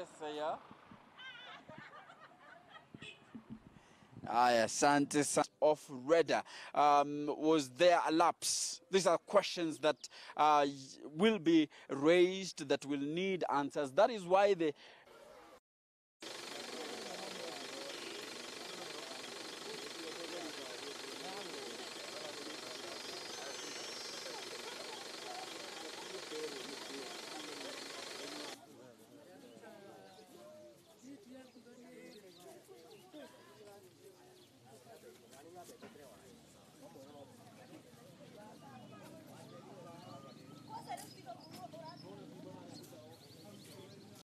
Seya. Aya, asante sana. Of REDA, was there a lapse? These are questions that will be raised, that will need answers. That is why the